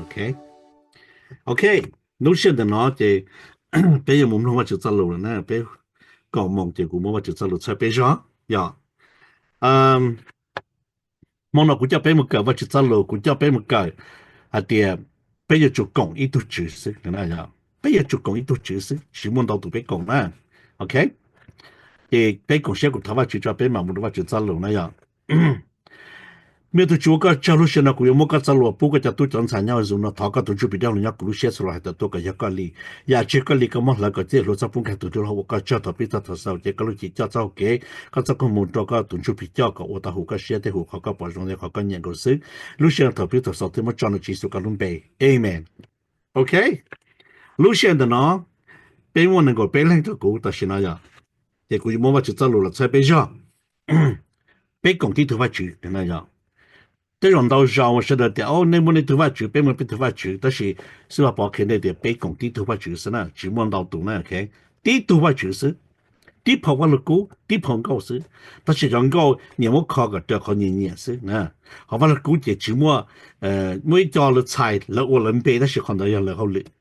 Ok, ok, lub sij hawm ntawm no ces peb yuav mus mloog Vajtswv txoj lus lawm na. Peb kaum moos ces kuv muab Vajtswv txoj lus txhawb peb zog yom. Hmo no kuv coj peb mus kawm Vajtswv txoj lus, kuv coj peb mus kawm hais tias peb yuav tsum koom ib tug tswv xwb. Peb yuav tsum koom ib tug tswv xwb, tsis muaj ntau tus peb koom na. Ok, ces peb koom siab kuv thov Vajtswv tso peb mam mus rau Vajtswv txoj lus na yom. Me tug Tswv, ua koj tsaug, lub sij hawm no kuv yuav muab koj txoj lus pub koj cov tub cov ntxhais nyob hauv Zoom no, thov koj tus Ntsuj Plig Dawb Huv nyob kuv lub siab txhua lub hais tawm tuaj kom yog koj li. Yam tsis yog koj li koj muab hlawv kom txij hlua txoj pub nkag tus dub hlau. Ua koj tsaug thaum pib txog thaum xaus ces koj lub cim coj txoj hau kev, koj txoj koob hmoov rau koj tus Ntsuj Plig coj kom ua tau hauv koj siab thiab hauv qhov koj pom zoo thiab qhov koj nyiam nkaus xwb. Lub sij hawm thaum pib txog thaum xaus thiaj muab tso rau Tswv Yexus koj lub npe. Amen. Ok, lub sij hawm ntawm no peb muaj nees nkaum peb leeg rau kuv tam sim no yom, ces kuv yuav muab Vajtswv txoj lus los txhawb peb zog. Peb koom tib tug Vajtswv no yom. Tej zaum ntau zaus sawv daws tias, o, nej muaj nej tug Vajtswv, peb muaj peb tug Vajtswv, tab sis xib hwb Vaj Pov qhia nej tias peb koom tib tug Vajtswv xwb na, tsis muaj ntau tus na. Ok, tib tug Vajtswv xwb, tib phau Vaj Lug Kub, tib phau nkauj xwb, tab sis cov nkauj nyias muab kho kom raws qhov nyias nyiam xwb na. Ho Vaj Lug Kub ces tsis muaj, muaj ib co lawv txhais lawv ua lawv npe tab sis qhov ntawd yog lawv hauj lwm.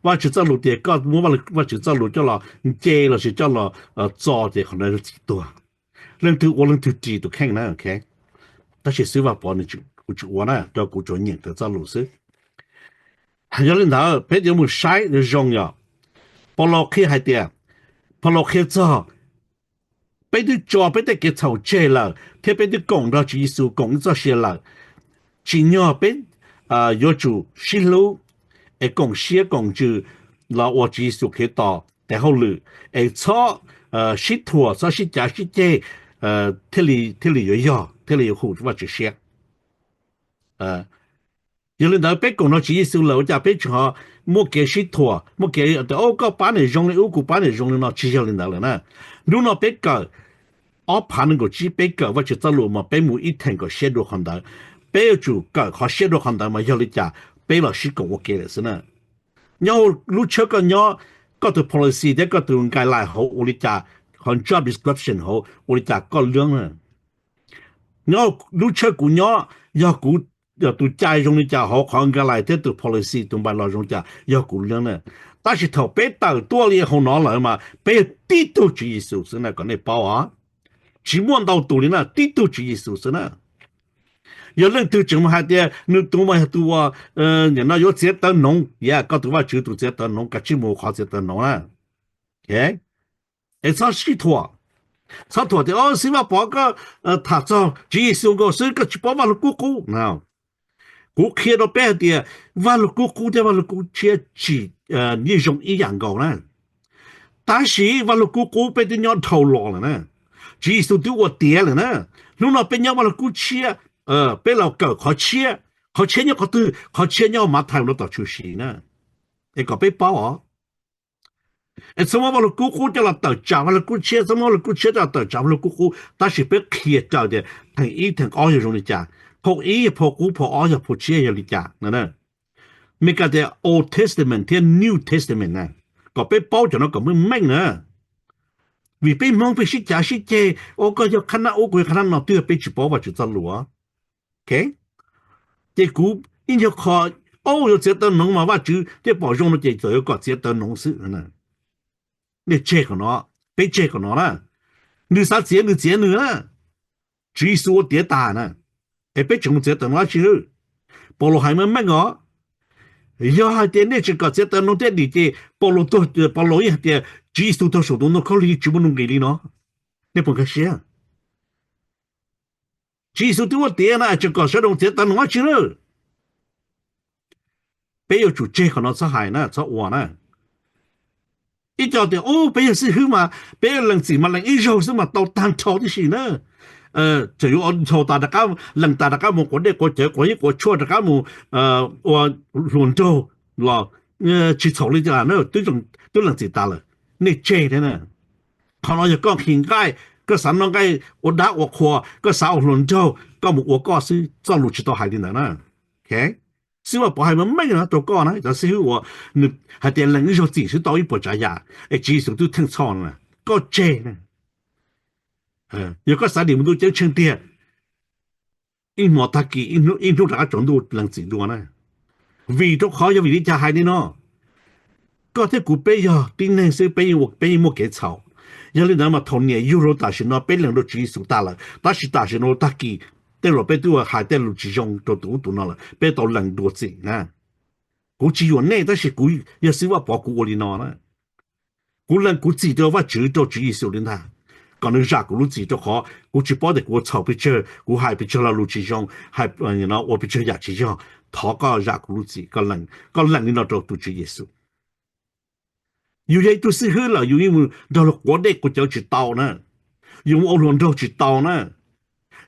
Vajtswv txoj lus tias koj muab Vajtswv txoj lus coj los nce los sis coj los txo ces qhov ntawd yog txim tuag. Leej twg ua leej twg ris tus kheej na. Ok, tab sis xib hwb Vaj Pov nws, kuv tsis ua na, rau kuv tsuas nyeem raws txoj lus xwb. Yog li ntawd peb yuav mus saib zoo yom. Paulus qhia hais tias, Paulus qhia txog peb twb tso peb tej kev txhaum tseg lawm thiab peb twb koom nrog Tswv Yexus koom ib txoj sia lawm, tsim nyog peb yuav tsum sib hlub es koom siab koom ntsws los ua Tswv Yexus Khetos tes hauj lwm, es txhob sib thuam, txhob sib cav sib ceg, thiaj li yuav yog, thiaj li yuav hum Vajtswv siab. Yog li ntawd peb koom nrog Tswv Yexus lawm ua cas peb tseem ho muaj kev sib thuam, muaj kev tias, o, koj pab niam zoo li ub, kuv pab niam zoo li no? Tsis yog li ntawd lawm na. Hnub no peb kawm ob phav nees nkaum tsib, peb kawm Vajtswv txoj lus mas peb mus ib theem kom siab dua qhov ntawd. Peb yuav tsum kawm qhov siab dua qhov ntawd mas yog li cas peb los sib koom ua ke lawm xwb na. Nyob hauv lub tshawb koj nyob, koj tus policy thiab koj tus guideline hauv ua li cas, qhov job description hauv ua li cas koj leeb na. Nyob lub tshawb kuv nyob, yog kuv tus cai zoo li cas hauv qhov guideline thiab tus policy tus bylaw zoo li cas yog kuv leeb na. Tab sis thaum peb tawm tuaj li hauv no lawm mas peb yog tib tug Tswv Yexus xwb na, kom nej paub os. Tsis muaj ntau tus li na, tib tug Tswv Yexus xwb na. Yog leej twg tseem mus hais tias nws tus mas yog tus uas nim no yuav txiav taw noov, yog koj tus Vajtswv tus txiav taw noov, kav tsij mus qhov txiav taw noov na. Es txhob sib thuam, txhob thuam tias, o, xib hwb Vaj Pov koj tham txog Tswv Yexus nkaus xwb, koj tsis paub Vaj Lug Kub qub. Kuv qhia rau peb hais tias Vaj Lug Kub qub thiab Vaj Lug Kub tshiab tsis, yeej zoo ib yam nkaus na. Tab sis Vaj Lug Kub qub peb twb nyob dhau los lawm na. Tswv Yexus twb ua tiav lawm na. Hnub no peb nyob Vaj Lug Kub tshiab, peb los kawm qhov tshiab. Qhov tshiab nyob qhov twg? Qhov tshiab nyob Mathais no tom tshwm sim na. Es kom peb paub os. Es txhob muab Vaj Lug Kub qub coj los tawm tsam Vaj Lug Kub tshiab, txhob muab Vaj Lug Kub tshiab coj los tawm tsam Vaj Lug Kub qub, tab sis peb qhia raws tias theem ib theem ob yog zoo li cas, phau ib yog phau qub, phau ob yog phau tshiab yog li cas na. Mes kas tias Old Testament thiab New Testament na, kom peb paub cov no kom meej meej na. Vim peb Hmoob peb sib cav sib ceg, o, koj yog qhab nab ub, kuv yog qhab nab no, twb yog peb tsis paub Vajtswv txoj lus. Ok, ces kuv ib nyuag qho, o, yuav txiav taw noov mas Vajtswv thiaj pom zoo no ces txawm yuav kom txiav taw noov xwb. Nej tseg kom no, peb tseg kom no na. Nws xav txiav nws txiav nws na. Tswv Yexus ua tiav tas na. Es peb tseem mus txiav taw noov dab tsi lawm? Paulus hais meej meej os. Yog hais tias nej tseem kom txiav taw noov thiab dim ces Paulus tuag, Paulus yeej hais tias Tswv Yexus tuag saum tus ntoo khaub lig tsis muaj nuj nqis li no. Nej puas nkag siab? Tswv Yexus twb ua tiav na, tseem kom sawv daws txiav taw noov dab tsi lawm? Peb yuav tsum tseg qhov no txhob hais na, txhob ua na. Ib co tias, ub, peb yog xib hwb mas peb lees txim mas lees ib zaug xwb mas tau tag nrho tib si na. Tseem yuav nthau tas rov qab, lees tas rov qab mus quav dej quav cawv quav yeeb quav tshuaj rov qab mus ua hluas nraug los tsis txhaum li cas na, twb lees txim tas lawm. Nej tseg thiab na. Qhov no yog koj nqhis nqaij, koj xav noj nqaij ua dab ua qhua, koj xav ua hluas nraug, koj mus ua koj xwb, txoj lus tsis tau hais li ntawd na. Xib hwb Vaj Pov hais meej meej no rau koj na, cov xib hwb uas nws hais tias lees ib zaug txim xwb tau ib puas tsav yam, es Tswv Yexus twb theej txhoj na, koj tseg na. Yog koj xav dim mus ntuj ceeb tsheej tiag, ib hmo tag kis ib hnub rov qab tsaus ntuj lees txim dua na. Vim rau qhov yog vim li cas hais li no? Koj thiab kuv peb yog tib neeg xwb, peb yeej ua, peb yeej muaj kev txhaum. Yog li ntawd mas thaum niam yug rau tam sim no peb lees rau Tswv Yexus tag lawm, tab sis tam sim no tag kis tej zaum peb twb ua hais tej lus tsis zoo rau tus ub tus no lawm, peb tau lees dua txim na. Kuv tsis yuam nej tab sis kuv yog xib hwb Vaj Pov kuv ua li no na. Kuv lees kuv txim rau Vajtswv, rau Tswv Yexus li ntag, kom nws zam kuv lub txim, rau qhov kuv tsis paub tias kuv ua txhaum pes tsawg, kuv hais pes tsawg lo lus tsis zoo, hais ua pes tsawg yam tsis yog. Thov koj zam kuv lub txim, koj lees, koj lees li no rau tus Tswv Yexus. Yus yog ib tug xib hwb lawm yus yeej mus nrog luag quav dej quav cawv tsis tau na, yus mus ua hluas nraug tsis tau na,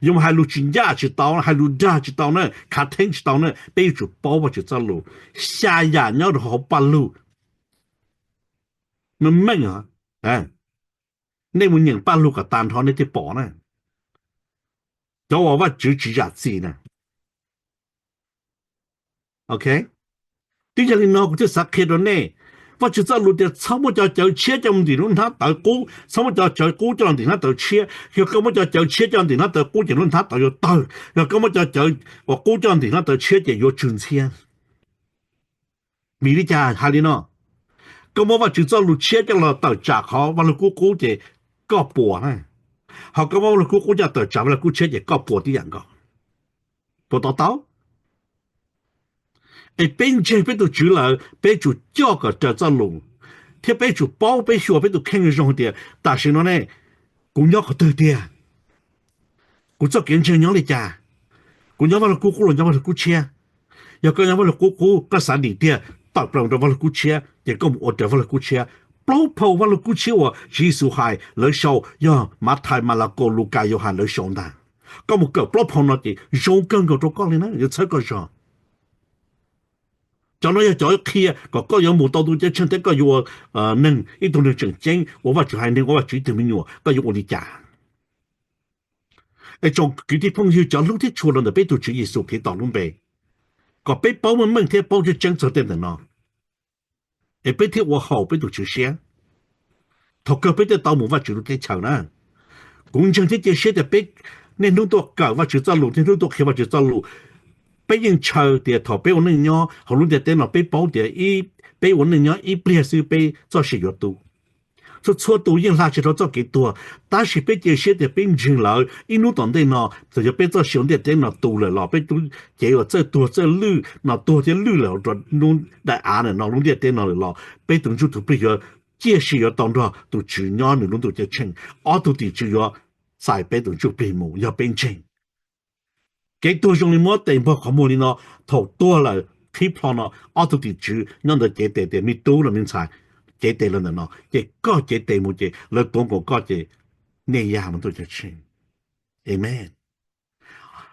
yus mus hais lus tsis ncaj tsis tau, hais lus dag tsis tau na, khav theeb tsis tau na. Peb yuav tsum paub Vajtswv txoj lus. Xya yam nyob rau hauv Paj Lug. Meej meej, nej mus nyeem Paj Lug kom tag nrho nej thiaj pom na, cov uas Vajtswv tsis zam txim na. Ok, twb yog li no kuv thiaj xav qhia rau nej. Vajtswv txoj lus tias txhob muab cov cawv tshiab coj mus ntim lub hnab tawv qub, txhob muab cov cawv qub coj los ntim hnab tawv tshiab. Yog koj muab cov cawv tshiab coj los ntim hnab tawv qub ces lub hnab tawv yuav tawg. Yog koj muab cov cawv uas qub coj los ntim hnab tawv tshiab ces yuav tsw ntxhiab. Vim li cas hais li no? Koj muab Vajtswv txoj lus tshiab coj los tawm tsam qhov vaj lug kub qub ces koj puas na, ho koj muab vaj lug kub qub coj tawm tsam vaj lug kub tshiab ces koj puas tib yam nkaus. Puas to taub? Es peb ntseeg peb tus Tswv lawm peb tsum coj kom raws txoj lus, thiab peb tsum paub peb xyuas peb tus kheej zoo tias tam sim no ne, kuv nyob qhov twg tiag? Kuv txoj kev ntseeg nyob li cas? Kuv nyob vaj lug kub qub los nyob vaj lug kub tshiab? Yog koj nyob vaj lug kub qub koj xav dim tiag, tawm plaws rau vaj lug kub tshiab ces koj mus ua raws vaj lug kub tshiab. Plaub phau vaj lug kub tshiab uas Tswv Yexus hais lawv sau yog Mathais, Malakaus, Lukas, Yauhas lawv sau ntag. Koj mus kawm plaub phau no ces zoo kawg nkaus rau koj li na, yuav txhawb koj zog. Cov no yog cov qhia kom koj yuav mus tau ntuj ceeb tsheej thiab koj yuav ua neeg, ib tug neeg tseem ceeb, ua Vajtswv haiv neeg, ua Vajtswv ib tug me nyuam, koj yuav ua li cas? Es tsoom kwv tij phooj ywg, cov hlub thiab tshua los ntawm peb tus Tswv Yexus Khetos lub npe, kom peb paub meej meej thiab paub tseeb tseeb txog tej ntawm no, es peb thiaj ua haum peb tus Tswv siab. Thaum kawg peb thiaj tau mus Vajtswv lub teb chaws na. Kuv ntseeg thiab cia siab tias peb niaj hnub tuaj kawm Vajtswv txoj lus, niaj hnub tuaj qhia Vajtswv txoj lus, peb yeej ntshaw tias thaum peb ua neej nyob hauv lub ntiaj teb no peb paub tias peb ua neej nyob ib pliag xwb peb txoj sia yuav tu. Txhua txhua tus yeej hla tsis tau txoj kev tuag, tab sis peb cia siab tias peb ntseeg lawm ib hnub tom ntej no txawm yog peb txoj sia ua ntiaj teb no tu lawm los peb tub cev uas txawj tuag txawj lwj no tuag thiab lwj lawm rau lub daim av ntawm no lub ntiaj teb no lawm los peb tus ntsuj tus plig yuav ciaj sia yuav tau nrog tus Tswv nyob nws lub ntuj ceeb tsheej. Ob tug tim tswv yuav txais peb tus ntsuj plig mus yog peb ntseeg. Kev tuag zoo li muab tes npog qhov muag li no, thaum tuag lawm qhib plho no, ob tug tim tswv nyob ntawd cev tes tias me tub los me ntxhais, cev tes los ntawm no ces koj cev tes mus ces lawv tuav nkaus koj ces nej ya mus ntuj ceeb tsheej. Amees.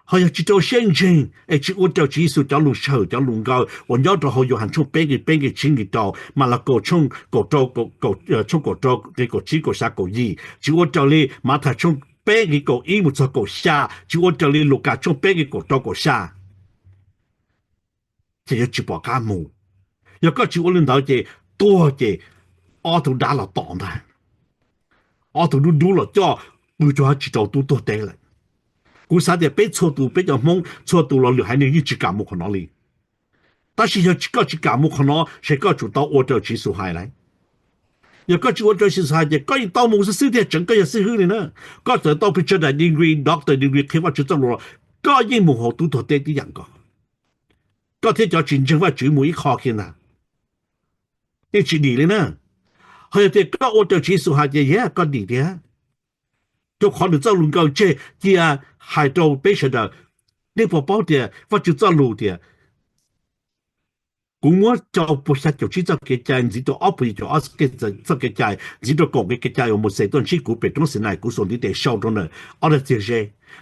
Ho yog tsis rau siab ntseeg es tsis ua raws Tswv Yexus cov lus sawm cov lus nkaw uas nyob rau hauv Yauhas tshooj peb nqe peb nqe tsib nqe rau, Malakaus tshooj kaum rau, tshooj kaum rau nqe kaum tsib kaum xya kaum yim, tsis ua raws li Mathais tshooj peb nqe kaum ib mus txog kaum xya, tsis ua raws li Lukas tshooj peb nqe kaum rau kaum xya, ces yuav tsis pom qab mus. Yog koj tsis ua li ntawd ces tuag ces ob tug dab los tom ntag, ob tug dub dub los coj pw rau hauv tsis rau tub tuag teb lawm. Kuv xav tias peb txhua tus, peb cov Hmoob txhua tus los lwm haiv neeg yeej tsis kam mus qhov no li. Tab sis yog koj tsis kam mus qhov no ces koj tsum tau ua raws Tswv Yexus hais lawm. Yog koj tsis ua raws Tswv Yexus hais ces koj yeej tau mus xwb xwb thiaj tseem koj yog xib hwb li na. Koj txawm tau pes tsawg daim degree, doctor degree qhia Vajtswv txoj lus los koj yeej mus hauv tub tuag teb tib yam nkaus. Koj thiab cov tsis ntseeg Vajtswv mus ib qho kiag ntag, yeej tsis dim li na. Ho yog tias koj ua raws Tswv Yexus hais ces yog koj dim tiag, rau qhov nws txoj lus nkaw tseg cia hais rau peb sawv daws. Nej puas paub tias Vajtswv txoj lus tias kuv muab rau pua xya caum tsib txoj kev cai ntxiv rau ob puas yim caum ob txoj kev cai ntxiv rau kaum nqe kev cai uas Mauxes tuaj ntsib kuv pem roob Xinais, kuv xuas ntiv tes sau rau ntawm ob daim txiag ze.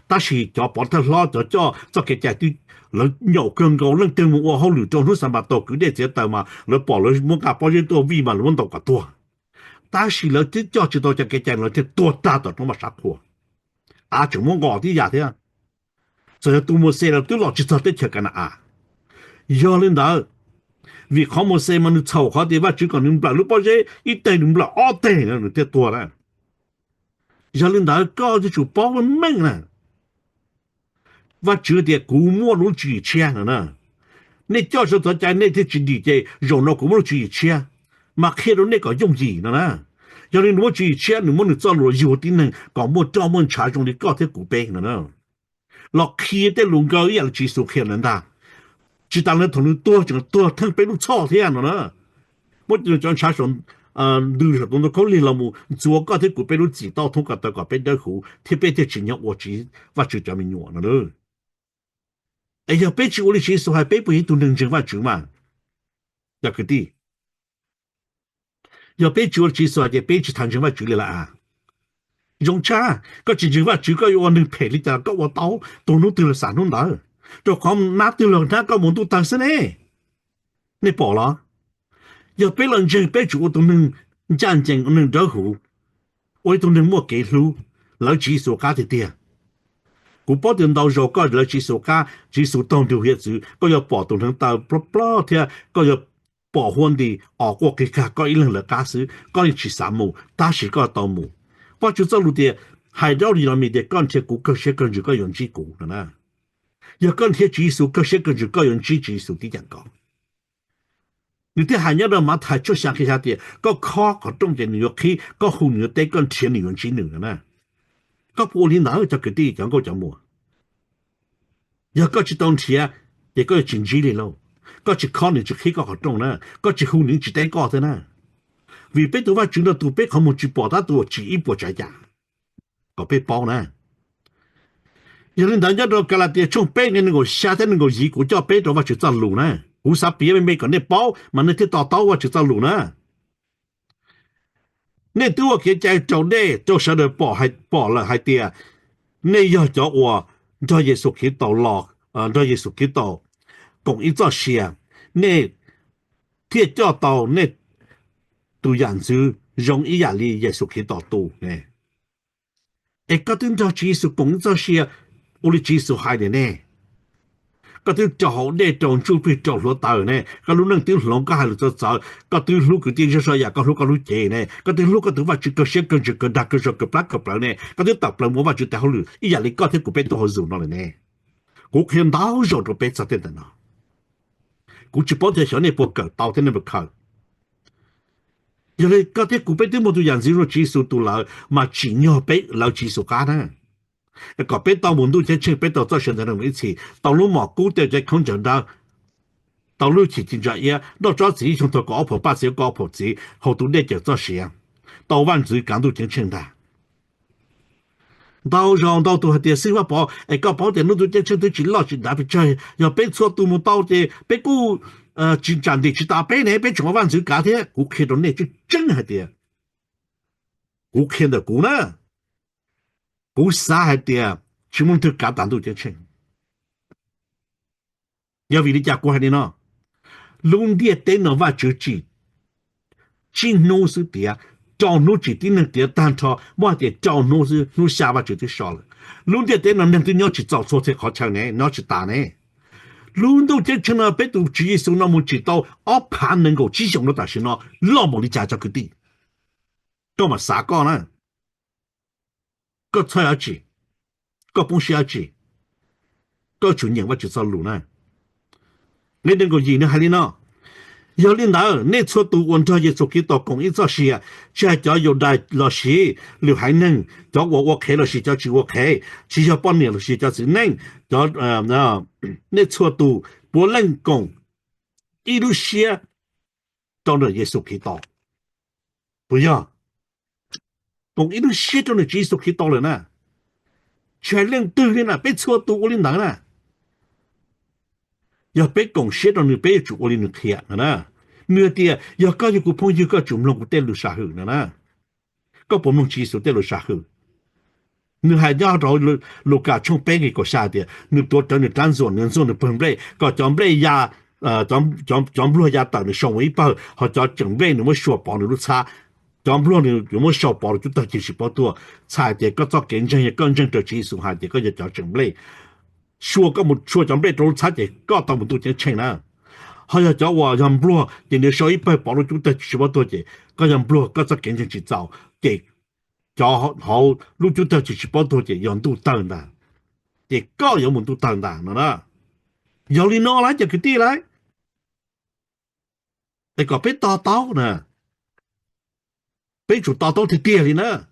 Tab sis cov pov thawj hlob cov coj txoj kev cai twb, lawv nyaum kawg nkaus, leej twg mus ua hauj lwm rau hnub Xanpataus kwv dej txiav taws mas lawv pom lawv muab nqa pob zeb tuaj vij mas lawv muab ntaus kom tuag. Tab sis lawv twb coj tsis tau cov kev cai, lawv thiaj tuag tag tom roob Vaj Sab Qhua. Av tseem muab nqos tib yam thiab. Txawm yog tus Mauxes los twb los tsis txog teb chaws Ka na-as. Yog li ntawd, vim qhov Mauxes mas nws txhaum qhov tias Vajtswv kom nws nplawm lub pob zeb ib teg, nws nplawm ob teg nws thiaj tuag na. Yog li ntawd koj yuav tsum paub meej na, Vajtswv tias kuv muaj lub tswv yim tshiab no na. Nej coj tso txov cai nej thiaj tsis dim ces zaum no kuv muab lub tswv yim tshiab mas qhia rau nej kom yooj yim no na. Yog li nws muab tswv yim tshiab, nws muab nws txoj lus yug tib neeg kom muaj roj muaj ntshav zoo li koj thiab kuv peb no na. Los qhia tej lus nkaus ib yam li Tswv Yexus qhia ntawd ntag. Tsis tas li thaum nws tuag tseem tuag theej peb lub txhoj thiab no na. Muab nws cov ntshav saum ntws saum tus ntoo khaub lig los mus ntxuav koj thiab kuv peb lub txim tau thoob ko taw kom peb dawb huv thiab peb thiaj tsim nyog ua Vajtswv cov me nyuam no. Es yog peb tsis ua li Tswv Yexus hais peb puas yog ib tug neeg ntseeg Vajtswv mas? Cov kwv tij, yog peb tsis ua li Tswv Yexus hais ces peb tsis tas ntseeg Vajtswv li lawm a. Zoo tshaj, koj tsis ntseeg Vajtswv koj yuav ua neeg phem li cas los koj ua tau, tuag hnub twg los xam hnub ntawd, rau qhov nab twg los nab koj mus ntuj tawg xwb ne. Nej pom los? Yog peb los ntseeg peb tsuas ua tus neeg ncaj ncees, ua neeg dawb huv, ua ib tug neeg muaj kev hlub, lawv Tswv Yexus qab tiag tiag. Kuv paub tias ntau zaus koj lawv Tswv Yexus qab, Tswv Yexus taug nrug hiav txwv, koj yuav pom tus hneev taw ploj ploj thiab koj yuav pom huab nti os quaj qig kag koj ib leeg lawv qab xwb, koj yeej tsis xav mus tab sis koj tau mus. Vajtswv txoj lus tias, hais dab li no mis tias koj nrhiav kuv kawg siab kawg ntsws koj yuav ntsib kuv no na. Yog koj nrhiav Tswv Yexus kawg siab kawg ntsws koj yuav ntsib Tswv Yexus tib yam nkaus. Nws thiaj hais nyob rau Mathais tshooj xya nqe xya tias koj khob qhov rooj ces nws yuav qhib, koj hu nws yuav teb, koj nrhiav nws yuav ntsib nws no na. Koj puas ua li ntawd cov kwv tij cov nkauj cov muam? Yog koj tsis tau nrhiav ces koj yuav tsis ntsib li lauj. Koj tsis khob nws tsis qhib koj qhov rooj na, koj tsis hu nws tsis teb koj thiab na. Vim peb tus Vajtswv nrog tus peb qhov muag tsis pom tab tus uas tsim ib puas tsav yam, kom peb paub na. Yog li ntawd nyob rau Kalatias tshooj peb nqe nees nkaum xya thiab nees nkaum yim kuv coj peb rau Vajtswv txoj lus na. Kuv xav piav me me kom nej paub mas nej thiaj to taub Vajtswv txoj lus na. Nej twb ua kev cai raus dej rau sawv daws pom lawm hais tias nej yog cov uas nrog Yexus Khetos los, nrog Yexus Khetos koom ib txoj sia, nej thiaj coj tau nej tus yam ntxwv zoo ib yam li Yexus Khetos tu ne. Es koj twb nrog Tswv Yexus koom ib txoj sia ua li Tswv Yexus hais tias ne, koj twb rau hauv dej rau ntsuj plig rau hluav taws ne, koj lub neej twb hloov, koj hais lus txawv txawv, koj twb hlub kwv tij zej zog yam koj hlub koj lub cev ne, koj twb hlub koj tus Vajtswv kawg siab kawg ntsws kawg dag kawg zog kawg plab kawg plawv ne, koj twb tawm plaws mus ua Vajtswv tes hauj lwm ib yam li koj thiab kuv peb tuaj hauv zos no lawm ne. Kuv qhia ntau zaus rau peb txog tej ntawm no. Kuv tsis paub tias xyov nej puas kawm tau thiab nej puas khaws. Yog li koj thiab kuv peb twb muaj tus yam ntxwv zoo Tswv Yexus tu lawm mas tsim nyog peb lawv Tswv Yexus qab na. Kom peb tau mus ntuj ceeb tsheej, peb tau txoj sia ntawd mus ib txhis, tau lub mom kub tej cov khaub ncaws dawb, tau lub chim ci ntsa iab, noj tsob txiv xyoo thaum kaum ob phaum paj txiv kaum ob phaum txiv, haus tus dej cawm txoj sia, tau vaj ntxwv kav ntuj ceeb tsheej ntag. Ntau zaus ntau tus hais tias, Xib Vaj Pov es, koj paub tias lub ntuj ceeb tsheej twb tsis loj tsis dav pes tsawg, yog peb txhua tus mus tau ces peb kuj tsis tsam ntim tsis tas peb ne, peb tseem ua vaj ntxwv kav thiab. Kuv qhia rau nej tseeb tseeb hais tias, kuv qhia ntawm kuv na, kuv xav hais tias tsis muaj leej twg kav tas ntuj ceeb tsheej. Yog vim li cas kuv hais li no? Lub ntiaj teb no Vajtswv tsim tsib hnub xwb tiav, rau hnub tsim tib neeg tiav tag nrho, muab hais tias rau hnub xwb, hnub xya Vajtswv twb so lawm. Lub ntiaj teb no neeg twb nyob tsis txaus txhua txhia qhov chaw ne, nyob tsis tas ne. Lub ntuj ceeb tsheej no peb tus Tswv Yexus no mus tsim tau ob phav nees nkaum tsib xyoos rau tam sim no, loj npaum li cas tsoom kwv tij? Koj mam xav koj na. Koj txhawj dab tsi? Koj poob siab dab tsi? Koj yuav tsum nyeem Vajtswv txoj lus na. Nqe nees nkaum yim nws hais li no: Yog li ntawd, nej txhua tus uas nrog Yexus Khetos koom ib txoj sia, tsis hais cov Yudais lossis lwm haiv neeg, cov uas ua qhev lossis cov tsis ua qhev, tsis yog poj niam lossis cov txiv neej, nej txhua tus puav leej koom ib lub siab rau ntawm Yexus Khetos. Puas yog? Koom ib lub siab rau ntawm Tswv Yexus Khetos lawm na. Tsis hais leej twg li na, peb txhua tus ua li ntawd na. Yog peb koom siab rau nws, peb yuav tsum ua li nws qhia no na. Nws hais tias, yog koj yog kuv phooj ywg, koj tsum mloog kuv tej lus sam hwm no na. Koj puas mloog Tswv Yexus tej lus sam hwm? Nws hais nyob rau Lukas tshooj peb nqe kaum xya tias, nws tuav rawv nws rab ntxuam, nws ntxuaj nws pawg nplej, kom cov nplej ya, cov npluag ya tawm nws sau mus ib pawg, ho cov tseem nplej nws muab sau pov nws lub txhab. Cov npluag nws yuav muab sau pov rau cub tawg cia tsis paub tuag. Txhais tias koj txoj kev ntseeg yog koj ntseeg raws Tswv Yexus hais tias koj yog cov tseem nplej. Sau, koj mus sau cov nplej rau lub txhab ces koj tau mus ntuj ceeb tsheej na. Ho yog cov uas yog npluag ces nws sau ib pawg pov lub cub tawg tsis paub tuag ces koj yog npluag, koj txoj kev ntseeg tsis txaus, ces cov hauv lub cub tawg tsis tsis paub tuag ces yog ntuj tawg ntag. Ces koj yuav mus ntuj tawg ntag no na. Yog li no lawm cov kwv tij lawm, Es kom peb to taub na, peb tsum to taub tiag tiag li na,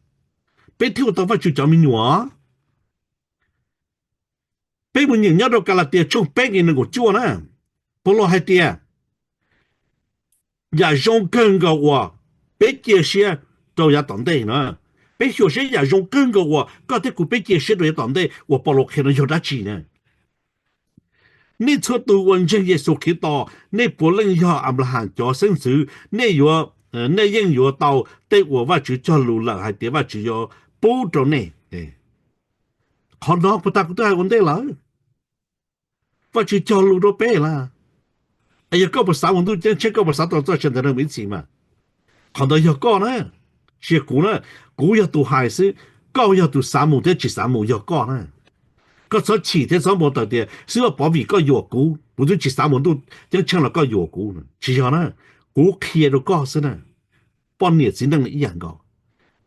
peb thiaj ua tau Vajtswv cov me nyuam. Peb mus nyeem nyob rau Kalatias tshooj peb nqe nees nkaum cuaj na, Paulus hais tias yam zoo kawg nkaus uas peb cia siab rau yav tom ntej no, peb xyuam siab yam zoo kawg nkaus uas koj thiab kuv peb cia siab rau yav tom ntej uas Paulus qhia no yog dab tsi na? Nej txhua tus uas ntseeg Yexus Khetos, nej puav leej yog Anplaham cov xeeb ntxwv, nej yuav, nej yeej yuav tau tej uas Vajtswv cog lus lawm hais tias Vajtswv yuav pub rau nej. Qhov no puag ta kuv twb hais ua ntej lawm, Vajtswv cog lus rau peb lawm. Es yog koj puas xav mus ntuj ceeb tsheej, koj puas xav tau txoj sia ntawm neeg ib txhis mas, qhov ntawd yog koj na, tsis yog kuv na. Kuv yog tus hais xwb, koj yog tus xav mus thiab tsis xav mus yog koj na. Koj txhob chim thiab txhob npau taws tias xib hwb Pov vim koj yuam kuv, kuv twb tsis xav mus ntuj ceeb tsheej los koj yuam kuv. Tsis yog na, kuv qhia rau koj xwb na. Poj niam txiv neej ib yam nkaus,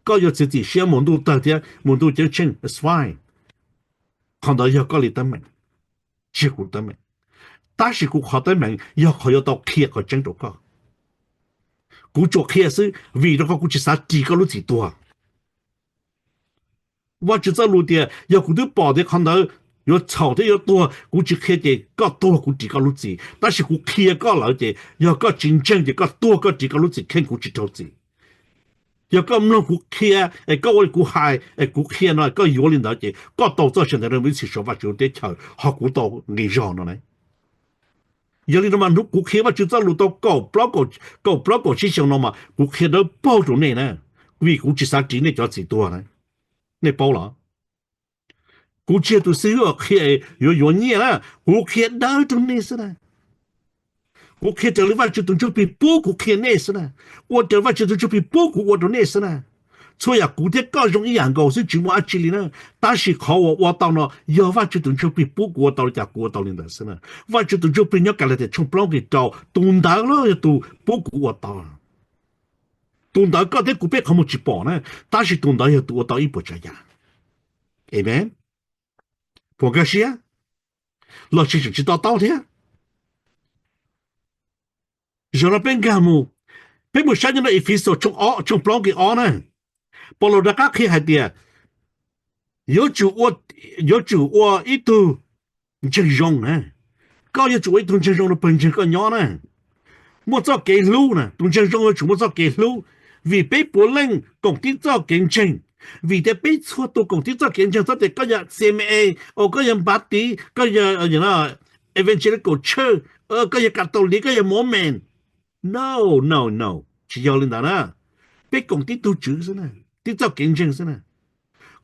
koj yuav txiav txim siab mus ntuj tawg thiab mus ntuj ceeb tsheej, it's fine. Qhov ntawd yog koj li teeb meem, tsis yog kuv teeb meem. Tab sis kuv qhov teeb meem yog qhov yuav tau qhia qhov tseeb rau koj. Kuv tsuas qhia xwb vim rau qhov kuv tsis xav ris koj lub txim tuag. Vajtswv txoj lus tias yog kuv twb pom tias qhov ntawd yuav txhaum thiab yuav tuag, kuv tsis qhia ces koj tuag kuv ris koj lub txim. Tab sis kuv qhia koj lawm ces yog koj tsis ntseeg ces koj tuag koj ris koj lub txim kheej, kuv tsis raug txim. Yog koj mloog kuv qhia, es koj ua li kuv hais, es kuv qhia no koj yuav li ntawd ces koj tau txoj sia ntawm neeg ib txhis saum Vajtswv teb chaws, ho kuv tau nqi zog no na. Yog li no mas hnub kuv qhia Vajtswv txoj lus tau kaum plaub kaum tsib xyoo no mas kuv qhia dawb paug rau nej na, vim kuv tsis xav ris nej cov txim tuag na. Nej paub los? Kuv tsis yog tus xib hwb qhia yuav yuav nyiaj na, kuv qhia dawb rau nej xwb na. Kuv qhia raws li Vajtswv tus Ntsuj Plig pub kuv qhia nej xwb na, ua raws Vajtswv tus Ntsuj Plig pub kuv ua rau nej xwb na. Txhua yam kuv thiab koj zoo ib yam nkaus xwb, tsis muaj dab tsi li na. Tab sis qhov uas ua tau no yog Vajtswv tus Ntsuj Plig pub kuv ua tau li cas kuv ua tau li ntawd xwb na. Vajtswv tus Ntsuj Plig nyob Kalatias tshooj plaub nqe rau, tus ntawd los yog tus pub kuv ua tau. Tus ntawd koj thiab kuv peb qhov muag tsis pom na, tab sis tus ntawd yog tus ua tau ib puas tsav yam. Amen. Puas nkag siab? Los sis tseem tsis to taub thiab? Zaum no peb nkag mus, peb mus saib nyob rau Efexus tshooj plaub nqe ob na. Paulus rov qab qhia hais tias yuav tsum ua, yuav tsum ua ib tug ntseeg zoo na. Koj yuav tsum ua ib tug ntseeg zoo rau pawg ntseeg koj nyob na. Muaj txoj kev hlub na, tus ntseeg zoo yuav tsum muaj txoj kev hlub, vim peb puav leej koom tib txoj kev ntseeg. Vim tias peb txhua tus koom tib txoj kev ntseeg, txhob tias koj yog C M A, o koj yog Baptist, koj yog Evangelical Church, koj yog Catholic, koj yog Mormon. No, no, no, tsis yog li ntawd na. Peb koom tib tug tswv xwb na, tib txoj kev ntseeg xwb na.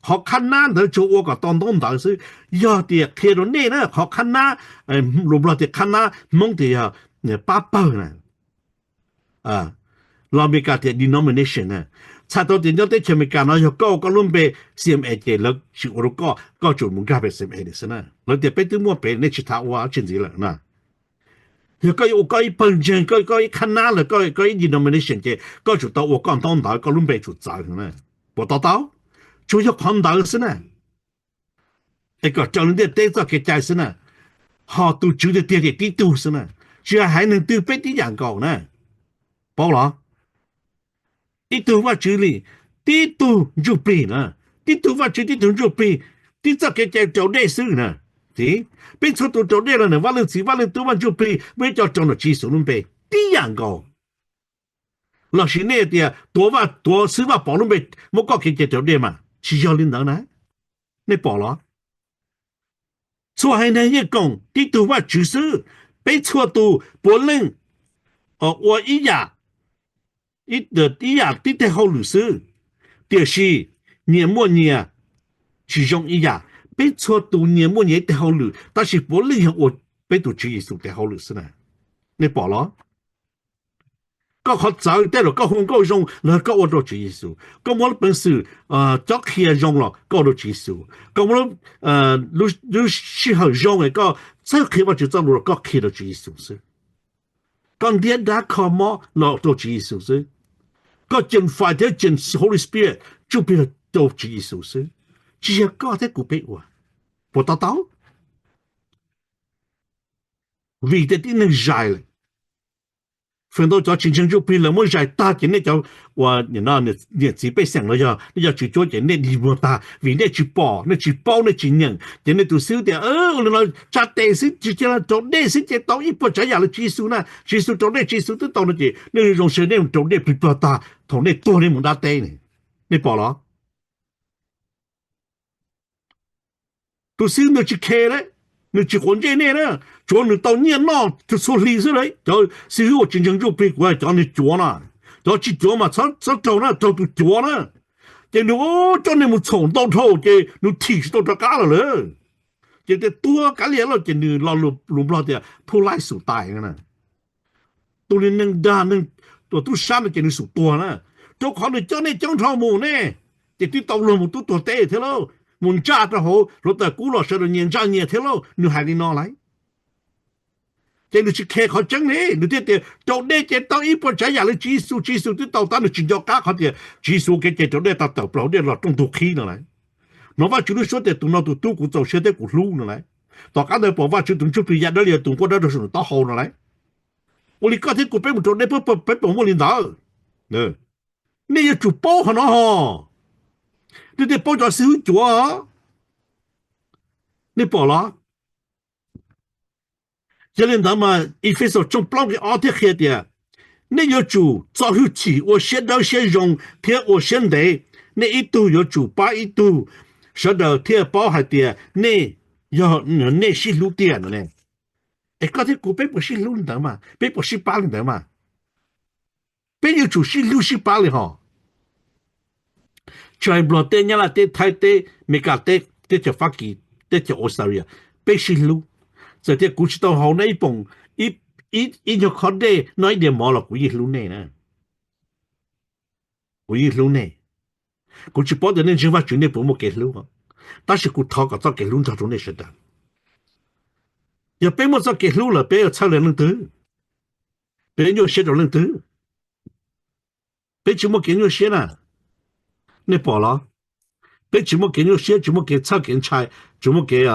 Qhov qhab nab ntawd tsuas ua kom tau ntaub ntawv xwb. Yog tias qhia rau nej na, qhov qhab nab, lus Nplog tias qhab nab, Hmoob tias yog pab pawg na, los Amelikas tias denomination na. Txhais tau tias nyob teb chaws Amelikas no yog koj ua koj lub npe C M A ces lawv tsis ua rau koj, koj tsuas mus nkag pem C M A xwb na. Lawv tias peb twb muaj pem, nej tsis tham ua tsis ntxiv lawm na. Yog koj yuav ua koj ib pawg ntseeg, koj ib qhab nab los koj ib denomination ces koj tsum tau ua koj ntaub ntawv, koj lub npe tsum txawv na. Puas to taub? Tsuas yog qhov ntawd xwb na. Es kom raws li ntiaj teb txoj kev cai xwb na. Ho tus tswv tiag tiag tias tib tug xwb na. Tsis hais haiv neeg twg peb tib yam nkaus na. Paub los? Ib tug Vajtswv li, tib tug Ntsuj Plig na. Tib tug Vajtswv tib tug Ntsuj Plig, tib txoj kev cai raus dej xwb na. Peb txhua tus raus dej los ntawm Vaj Leej Txiv Vaj Leej Tub Vaj Ntsuj Plig, muaj ib co rau ntawm Tswv Yexus lub npe tib yam nkaus. Los sis nej tias tuav Vaj, tuav xib hwb Vaj Pov lub npe muab koj kev cai raus dej mas tsis yog li ntawd na. Nej pom los? Txhua haiv neeg yeej koom tib tug Vajtswv xwb. Peb txhua tus puav leej ua ib yam, ib yam tib teg hauj lwm xwb, tiam sis nyias muaj nyias tsis zoo ib yam. Peb txhua tus nyias muaj nyias ib teg hauj lwm tab sis puav leej yog ua peb tus Tswv Yexus tes hauj lwm xwb na. Nej pom los? Koj qhov txawv tej los koj hu nkauj zoo los koj ua rau Tswv Yexus, koj muab lub peev xwm cob qhia zoo los koj ua rau Tswv Yexus, koj muab lub sij hawm zoo es koj txawj qhia Vajtswv txoj lus los koj qhia rau Tswv Yexus xwb. Koj ntiab dab kho mob los rau Tswv Yexus xwb. Koj ceem fais thiab ceem Holy Spirit Ntsuj Plig los rau Tswv Yexus xwb. Tsis yog koj thiab kuv peb ua. Puas to taub? Vim tej tib neeg zais lawm, Feem ntau cov tsis ntseeg ntsuj plig lawv muab zais tag ces nej cov uas niam txiv pej xeem los yog nej cov tswv cuab ces nej dig muag tag vim nej tsis pom, nej tsis paub, nej tsis nyeem. Ces nej tus xib hwb tias, ua li no tsa tes xwb, tsis cia rau dej xwb ces tau ib puas tsav yam li Tswv Yexus na, Tswv Yexus rau dej, Tswv Yexus twb tau no ces nej zoo zoo sawv nej mus rau dej plig pluag tag thaum nej tuag nej mus dab teb ne. Nej pom los? Tus xib hwb nws tsis khe lawm, nws tsis quav ntsej nej na, tsuav nws tau nyiaj noj txhua hli xwb lawm. Cov xib hwb uas tsis ntseeg ntsuj plig kuv hais cov nws cuav na, cov tsis cuav mas txhob raug na, raug tus cuav na. Ces nws coj nej mus txhaum ntau dhau ces nws thim tsis tau rov qab lawm lawm. Ces tias tuag kav liam lauj ces nws lo lus Nplog tias phu laij xum tais na. Tus neeg dag neeg, tus tub sab no ces nws xum tuag na, rau qhov nws coj nej coob dhau mus ne, ces twb tau luag mus tub tuag teb thiab lauj, mus ntsaj rau hauv hluav taws kub los sawv daws nyias ntsaj nyias thiab lauj, nws hais li no lauj. Ces nws tsis khe qhov tseeb li, nws thiaj tias rau dej ces tau ib puas tsav yam li Tswv Yexus, Tswv Yexus twb tau tab, nws tsis nco qab qhov tias Tswv Yexus kev cai rau dej tau tawm plaws hauv dej los rooj ntug qhib no lauj. Hnov Vajtswv lub suab tias tus no tus tub kuv txaus siab thiab kuv hlub no lauj. Tom qab ntawd pom Vajtswv tus ntsuj plig ya dawb lias tus nquab dawb rau saum nws taub hau no lauj. Ua li koj thiab kuv peb mus rau dej peb puas muaj li ntawd? Nej yuav tsum paub qhov no hos. Nej thiaj paub cov xib hwb cuav. Nej pom los? Yog li ntawd mas Efexus tshooj plaub nqe ob thiaj qhia tias, nej yuav tsum txo hwj chim ua siab dawb siab zoo thiab ua siab ntev, nej ib tug yuav tsum pab ib tug, sawv daws thiaj paub hais tias nej yog nej sib hlub tiag no ne. Es koj thiab kuv peb puas sib hlub li ntawd mas, peb puas sib pab li ntawd mas? Peb yuav tsum sib hlub sib pab li hos. Tsis hais Nplog teb, Nyab Laj teb, Thaib teb, Meskas teb, teb chaws Fab Kis, teb chaws Australia, peb sib hlub. Txawm tias kuv tsis tau haus nej ib poom, ib nyuag khob dej, noj ib diav mov los kuv yeej hlub nej na. Kuv yeej hlub nej. Kuv tsis paub tias nej ntseeg Vajtswv nej puas muaj kev hlub, tab sis kuv thov kom txoj kev hlub nrog rau nej sawv daws. Yog peb muaj txoj kev hlub lawm peb yuav txhawj leej twg? Peb nyuaj siab rau leej twg? Peb tsis muaj kev nyuaj siab na. Nej pom los? Peb tsis muaj kev nyuaj siab, tsis muaj kev txhawj kev ntshai, tsis muaj kev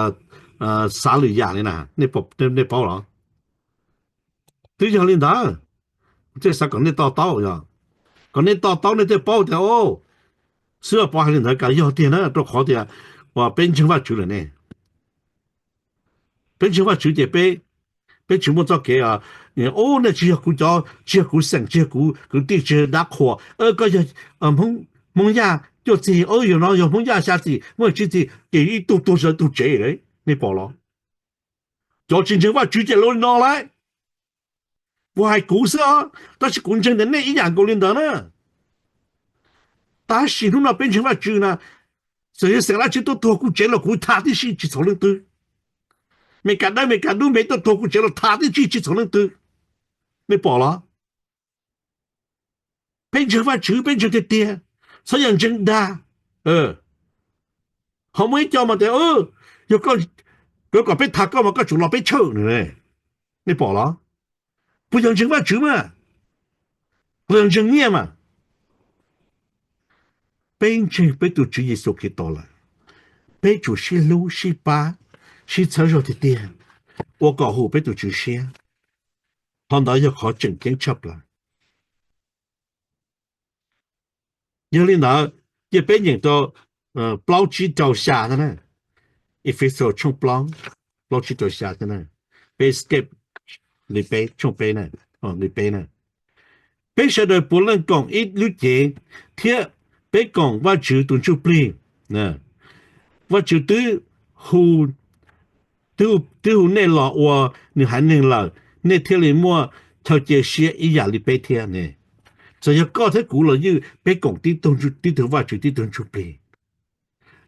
xav lwm yam li na. Nej paub los? Twb yog li ntawd, kuv thiaj xav kom nej to taub, yog kom nej to taub nej thiaj paub tias, o, xib hwb Pov hais li ntawd kuj yog tiag na, rau qhov tias peb ntseeg Vajtswv lawm ne. Peb ntseeg Vajtswv ces peb, peb tsis muaj txoj kev, o, nej tsis yog kuv cov, tsis yog kuv xeem, tsis yog kuv kwv tij, tsis yog dab qhuas, koj yog Hmoob Yaj cuaj txig, yog no yog Hmoob Yaj xya txig, Hmoob Yaj tsib txig, ces ib tug tuag tsis tau ib tug tsev lawm, nej pom los? Cov tsis ntseeg Vajtswv ces lawv ua li no lauj. Kuv hais kuv xwb os, tab sis kuv ntseeg tias nej ib yam nkaus li ntawd na. Tab sis hnub no peb ntseeg Vajtswv na, txawm yog xeem dab tsi tuaj tuag kuv tsev los kuv tham tib si tsis txhaum leej twg. Meskas dawb Meskas dub npe tuaj tuag kuv tsev los tham tib si tsis txhaum leej twg. Nej pom los? Peb ntseeg Vajtswv peb ntseeg tiag tiag, txhob yog ntseeg dag. Ho muaj ib co mas tias, yog koj, koj kom peb tham koj mas koj tsum los peb church no. Nej pom los? Puas yog ntseeg Vajtswv mas? Puas yog ntseeg nyiaj mas? Peb ntseeg peb tus Tswv Yexus Khetos lawm, peb tsum sib hlub sib pab, sib txhawb zog tiag tiag, ua kom hum peb tus Tswv siab. Qhov ntawd yog qhov tseem ceeb tshaj plaws. Yog li ntawd, cia peb nyeem rau plaub tsib rau xya thiab na. Efexus tshooj plaub, plaub tsib rau xya thiab na. Peb skip li peb, tshooj peb na, li peb na. Peb sawv daws puav leej koom ib lub cev, thiab peb koom Vajtswv tus Ntsuj Plig. Vajtswv twb hu, twb hu nej los ua nws haiv neeg lawm, nej thiaj li muaj chaw cia siab ib yam li peb thiab ne. Txawm yog koj thiab kuv los yeej peb koom tib tug Vajtswv tib tug Ntsuj Plig.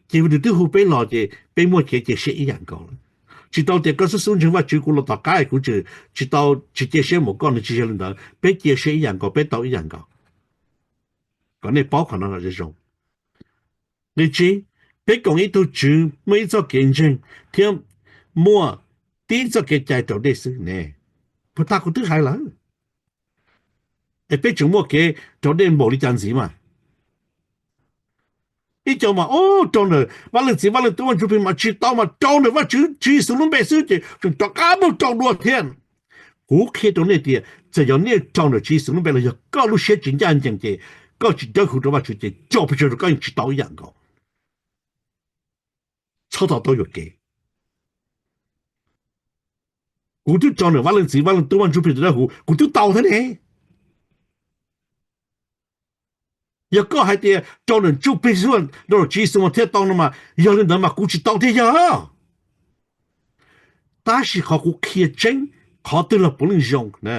Ces nws twb hu peb los ces peb muaj kev cia siab ib yam nkaus. Tsis tau tias koj xub xub ntseeg Vajtswv kuv los tom qab kuv tsis tau, tsis cia siab mus koj, nws tsis yog li ntawd. Peb cia siab ib yam nkaus, peb tau ib yam nkaus. Kom nej paub qhov no zoo zoo. Nqe tsib, peb koom ib tug Tswv, muaj ib txoj kev ntseeg, thiab muaj tib txoj kev cai raus dej xwb ne. Puag ta kuv twb hais lawm, es peb tseem muaj kev raus dej npaum li cas ntxiv mas? Ib co mas, o, rau ntawm Vaj Leej Txiv Vaj Leej Tub Vaj Ntsuj Plig mas tsis tau mas rau ntawm Vajtswv Tswv Yexus lub npe xwb ces tseem rov qab muab rau dua thiab. Kuv qhia rau nej tias txawm yog nej rau ntawm Tswv Yexus lub npe los yog koj lub siab tsis ncaj ncees ces koj tsis dawb huv rau Vajtswv ces rau pes tsawg rau koj yeej tsis tau ib yam nkaus. Txhob to taub yuam kev. Kuv twb rau ntawm Vaj Leej Txiv Vaj Leej Tub Vaj Ntsuj Plig tus dawb huv, kuv twb tau thiab ne. Yog koj hais tias rau ntawm Ntsuj Plig xwb, rau ntawm Tswv Yexus mas thiaj tau no mas, yog li ntawd mas kuv tsis tau thiab yog. Tab sis qhov kuv qhia tseeb, qhov twg los puav leej zoo na.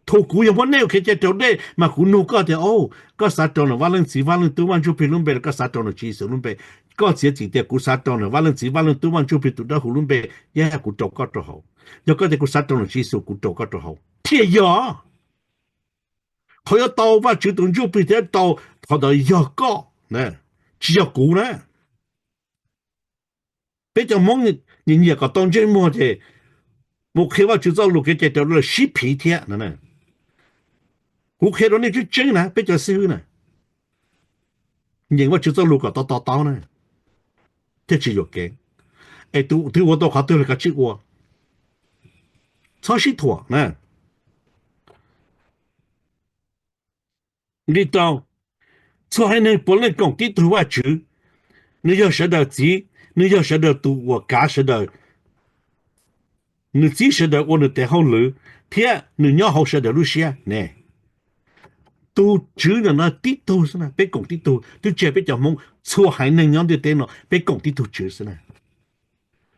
Thaum kuv yog muab nej ua kev cai raus dej mas kuv nug koj tias, o, koj xav rau ntawm Vaj Leej Txiv Vaj Leej Tub Vaj Ntsuj Plig lub npe los koj xav rau ntawm Tswv Yexus lub npe? Koj txiav txim tias kuv xav rau ntawm Vaj Leej Txiv Vaj Leej Tub Vaj Ntsuj Plig tus dawb huv lub npe, yog kuv rau koj rau hauv. Yog koj tias kuv xav rau ntawm Tswv Yexus kuv rau koj rau hauv thiaj yog. Qhov yuav tau Vajtswv tus Ntsuj Plig thiab tau qhov ntawd yog koj, tsis yog kuv na. Peb cov Hmoob nyiam nyiam kom tau ntsej muag ces mus qhia Vajtswv txoj lus kev cai raus dej los sib phiv thiab no. Kuv qhia rau nej tseeb tseeb na, peb cov xib hwb na, nyeem Vajtswv txoj lus kom to to taub na, thiaj tsis yuam kev. Es tus twg ua tau qhov twg los kav tsij ua, txhob sib thuam na. Nqe rau, txhua haiv neeg puav leej koom tib tug Vajtswv, nws yog sawv daws txiv, nws yog sawv daws tus uas kav sawv daws, nws txib sawv daws ua nws tes hauj lwm, thiab nws nyob hauv sawv daws lub siab ne. Tus Tswv ntawm no tib tug xwb na, peb koom tib tug, twb tsis hais peb cov Hmoob, txhua haiv neeg nyob ntiaj teb no peb koom tib tug Tswv xwb na.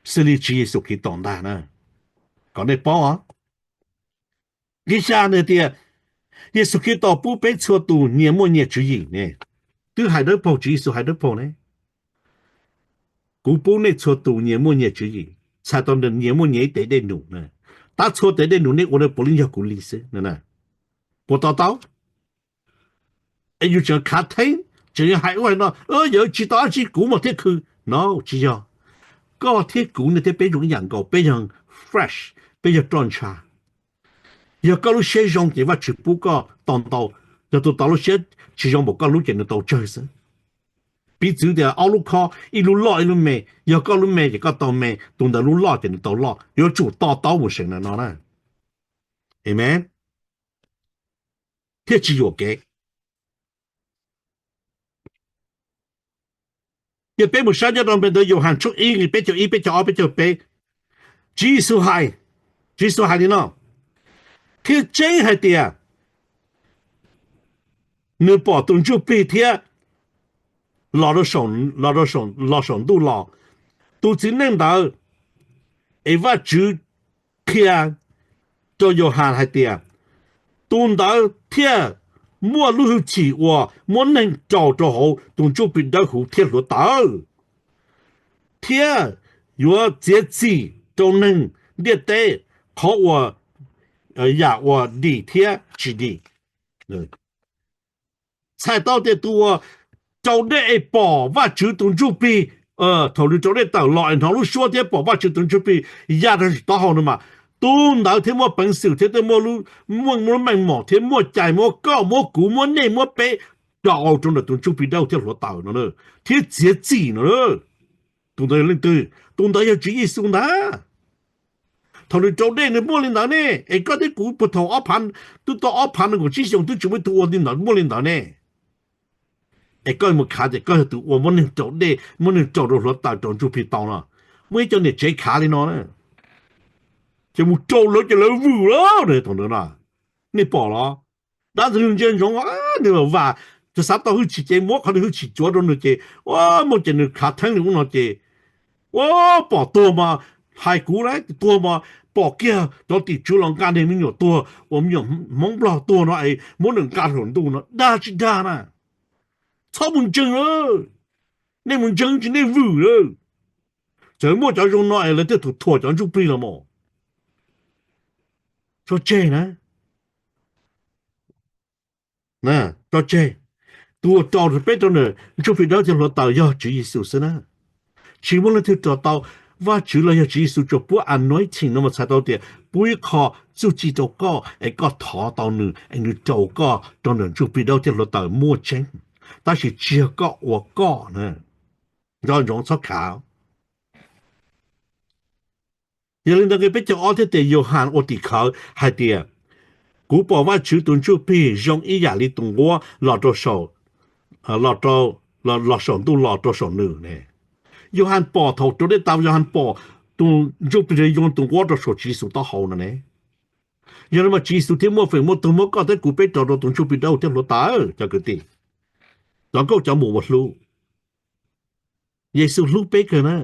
Xws li Tswv Yexus Khetos ntag na, kom nej paub os. Nqe xya nws tias, Yexus Khetos pub peb txhua tus nyias muaj nyias tswv yim ne. Twb hais dawb paug, Tswv Yexus hais dawb paug ne, kuv pub nej txhua tus nyias muaj nyias tswv yim, txhais tau nyias muaj nyias ib tes dej num na. Tab txhua tes dej num nej ua na puav leej yog kuv li xwb na. Puas to taub? Es yus tseem khav theeb, tseem yuav hais ua hais no, yog tsis tau dab tsi kuv mas thiaj khwv no, tsis yog. Koj thiab kuv ne thiab peb zoo ib yam nkaus, peb yog fresh, peb yog roj ntsha. Yog koj lub siab zoo ces Vajtswv pub koj tau ntau, yog tus tod lub siab tsis zoo npaum koj lub ces nws tau tsawg xwb. Piv txwv tias ob lub khob, ib lub loj ib lub me, yog koj lub me ces koj tau me, tus ntawd lub loj ces nws tau loj. Yuav tsum to taub mus seem na no na. Amen. Thiaj tsis yuam kev. Ces peb mus saib nyob rau npe ntawv Yauhas tshooj ib nqe peb caug ib, peb caug ob, peb caug peb. Tswv Yexus hais, Tswv Yexus hais li no, thiab tseeb hais tias nws pom tus ntsuj plig thiab los, los saum ntuj los, tus txiv neej ntawd, es Vajtswv qhia rau Yauhas hais tias, tus ntawd thiaj muaj lub hwj chim uas muab neeg rau rau hauv tus ntsuj plig dawb huv thiab hluav taws, thiab yuav txiav txim rau neeg ntiaj teb qhov uas, yam uas dim thiab tsis dim. Txhais tau tias tus uas rau dej es pom Vajtswv tus ntsuj plig, thaum nws rau dej tawm los es hnov lub suab thiab pom Vajtswv tus ntsuj plig ya rau tsis taub hau no mas, tus ntawd thiaj muaj peev xwm thiab thiaj muaj lub meej mom thiab muaj cai muab koj muab kuv muab nej muab peb rau rau ntawm tus ntsuj plig dawb thiab hluav taws no, thiab txiav txim no. Tus ntawd yog leej twg? Tus ntawd yog Tswv Yexus ntag. Thaum nws rau dej nws muaj li ntawd ne, es koj thiab kuv puag thaum ob phav, twb tau ob phav nees nkaum tsib xyoos twb tsis muaj ib tug ua li ntawd muaj li ntawd ne. Es koj mus khav tias koj yog tus uas muab neeg rau dej, muab neeg rau rau hluav taws rau ntsuj plig tau no. Muaj ib co niam tsev khav li no na, ces mus rau lawv ces lawv vwm lawm thaum ntawd na. Nej pom los? Dab ntxwg ntsia ntsoov, nws vam, tus xav tau hwj chim ces muab qhov nws hwj chim cuav rau nws ces, ua, muaj ces nws khav theeb li ub no ces, ua, pom tuag mas, hais kuv lawm, tuag mas pom kiag cov tim tswv los nqa neeg me nyuam tuag uas me nyuam Hmoob Nplog tuag no es muab nws nqa hluas ntuj no, dag tsis dag na. Txhob mus ntseeg lawm, nej mus ntseeg tsis nej vwm lawm. Txawm muaj cov zoo no es lawv thiaj tus thuam cov ntsuj plig los mas. Tso tseg na. Tso tseg. Tus uas rau peb rau ntawm ntsuj plig dawb thiab hluav taws yog Tswv Yexus xwb na. Tsis muaj leej twg rau tau. Vajtswv los yog Tswv Yexus tsuas pub anointing no mas txhais tau tias pub ib qho txuj ci rau koj es koj thov tau nws es nws rau koj rau ntawm ntsuj plig dawb thiab hluav taws muaj tseeb, tab sis tsis yog koj ua koj na. Nco ntsoov txhob khav. Yog li ntawd nqe peb caug ob thiaj tias Yauhas ua tim khawv hais tias, kuv pom Vajtswv tus Ntsuj Plig zoo ib yam li tus nquab los rau saum, los rau, los saum ntuj los rau saum nws ne. Yauhas pom thaum raus dej tas, Yauhas pom tus Ntsuj Plig zoo tus nquab rau saum Tswv Yexus taub hau no ne. Yog li mas Tswv Yexus thiaj muaj feem muaj tug muab koj thiab kuv peb raus rau tus Ntsuj Plig Dawb Huv thiab hluav taws, cov kwv tij, cov nkauj cov muam uas hlub. Yexus hlub peb kawg na.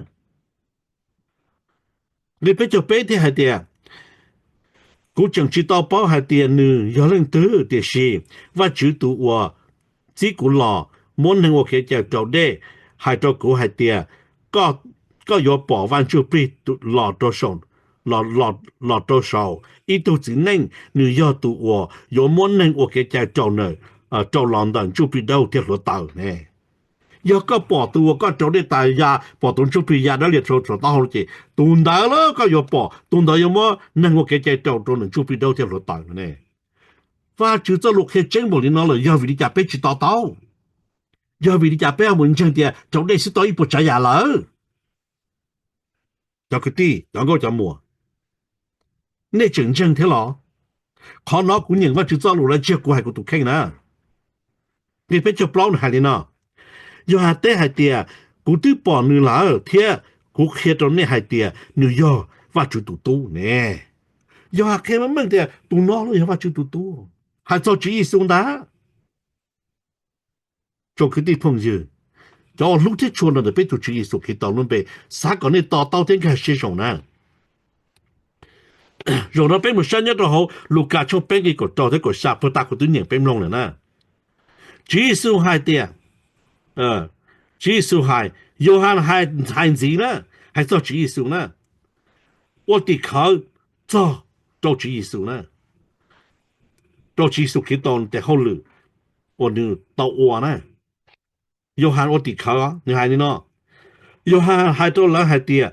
Nqe peb caug peb thiaj hais tias, kuv tseem tsis tau paub hais tias nws yog leej twg, tiam sis Vajtswv tus uas txib kuv los muab neeg ua kev cai raus dej hais rau kuv hais tias, koj, koj yuav pom Vaj Ntsuj Plig los rau saum, los, los, los rau saum ib tug txiv neej, nws yog tus uas yuav muab neeg ua kev cai raus, rau los ntawm Ntsuj Plig Dawb Huv thiab hluav taws ne. Yog koj pom tus uas koj raus dej tas ya, pom tus Ntsuj Plig ya dawb lias rau saum taub hau ces tus ntawd los koj yuav pom, tus ntawd yuav muab neeg ua kev cai raus rau ntawm Ntsuj Plig Dawb Huv thiab hluav taws ne. Vajtswv txoj lus qhia tseeb npaum li no lawm, yog vim li cas peb tsis to taub? Yog vim li cas peb ho mus ntseeg tias raus dej xwb tau ib puas tsav yam lawm? Cov kwv tij, cov nkauj cov muam, nej tseem ntseeg thiab los? Qhov no kuv nyeem Vajtswv txoj lus lawm, tsis yog kuv hais kuv tus kheej na. Nqe peb caug plaub nws hais li no, Yauhas teb hais tias, kuv twb pom nws lawm thiab kuv qhia rau nej hais tias nws yog Vajtswv tus Tub ne. Yauhas qhia meej meej tias tus no los yog Vajtswv tus Tub, hais txog Tswv Yexus ntag. Tsoom kwv tij phooj ywg, cov uas hlub thiab tshua los ntawm peb tus Tswv Yexus Khetos lub npe, xav kom nej to taub thiab nkag siab zoo na. Zaum no peb mus saib nyob rau hauv Lukas tshooj peb nqe kaum rau thiab kaum xya, puag ta kuv twb nyeem peb mloog lawm na. Tswv Yexus hais tias, Tswv Yexus hais, Yauhas hais, hais ntxiv na, hais txog Tswv Yexus na, ua tim khawv txog rau Tswv Yexus na, rau Tswv Yexus Khetos tes hauj lwm uas nws tau ua na. Yauhas ua tim khawv, nws hais li no, Yauhas hais rau lawv hais tias,